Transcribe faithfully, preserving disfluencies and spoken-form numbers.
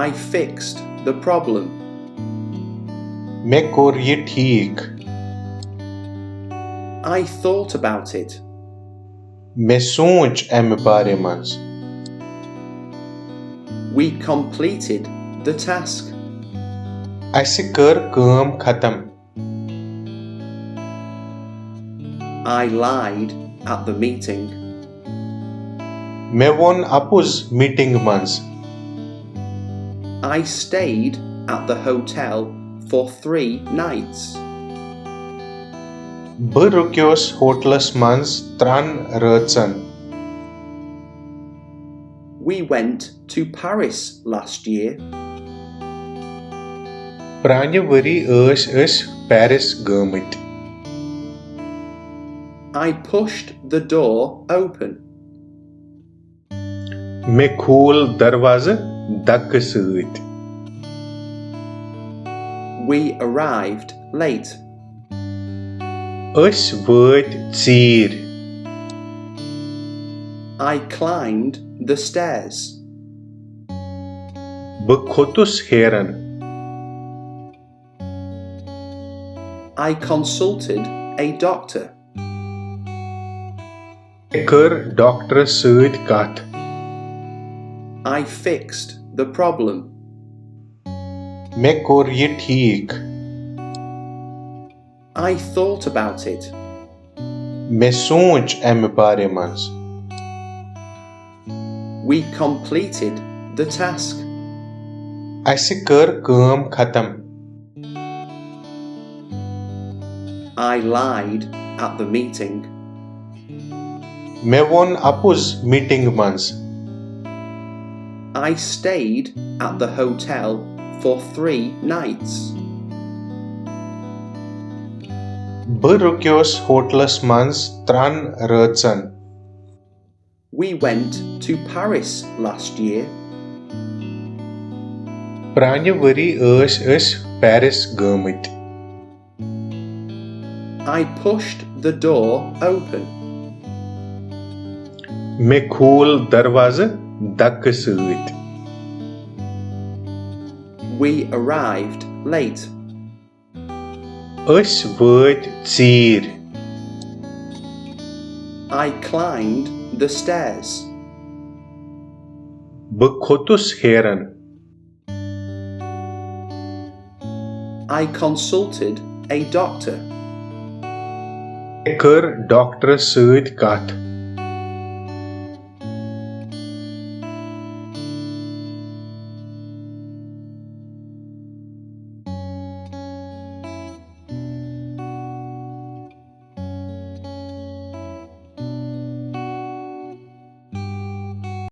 I fixed the problem. مےٚ کوٚر یہِ ٹھیٖک۔ I thought about it. مےٚ سوٗنٛچ اَمہِ بارے منٛز۔ We completed the task. اَسہِ کٔر کٲم ختم۔ I lied at the meeting. مےٚ ووٚن اَپُز میٖٹِنٛگ منٛز۔ I stayed at the hotel for three nights. بہٕ رُکیوس ہوٹلس منٛز ترٛن رٲژن۔ We went to Paris last year. پرٛانہِ ؤری ٲسۍ أسۍ پیرس گٲمٕتۍ۔ I pushed the door open. مےٚ کھوٗل دروازٕ دکہٕ سۭتۍ۔ We arrived late. أسۍ وٲتۍ ژیٖرۍ۔ I climbed the stairs. بہٕ کھوٚتُس ہیرن۔ I consulted a doctor. مےٚ کٔر ڈاکٹرس سۭتۍ کتھ۔ I fixed the problem. مےٚ کوٚر یہِ ٹھیٖک۔ I thought about it. مےٚ سوٗنٛچ اَمہِ بارے منٛز۔ We completed the task. اَسہِ کٔر کٲم ختم۔ I lied at the meeting. مےٚ ووٚن اَپُز میٖٹِنٛگ منٛز۔ I stayed at the hotel for three nights. بہٕ رُکیوس ہوٹلس منٛز ترٛن رٲژن۔ We went to Paris last year. پرٛانہِ ؤری ٲسۍ أسۍ پیرس گٲمٕتۍ۔ I pushed the door open. مےٚ کھوٗل دروازٕ دکہٕ سۭتۍ۔ We arrived late. أسۍ وٲتۍ ژیٖرۍ۔ I climbed the stairs. بہٕ کھوٚتُس ہیرن۔ I consulted a doctor. مےٚ کٔر ڈاکٹرس سۭتۍ کتھ۔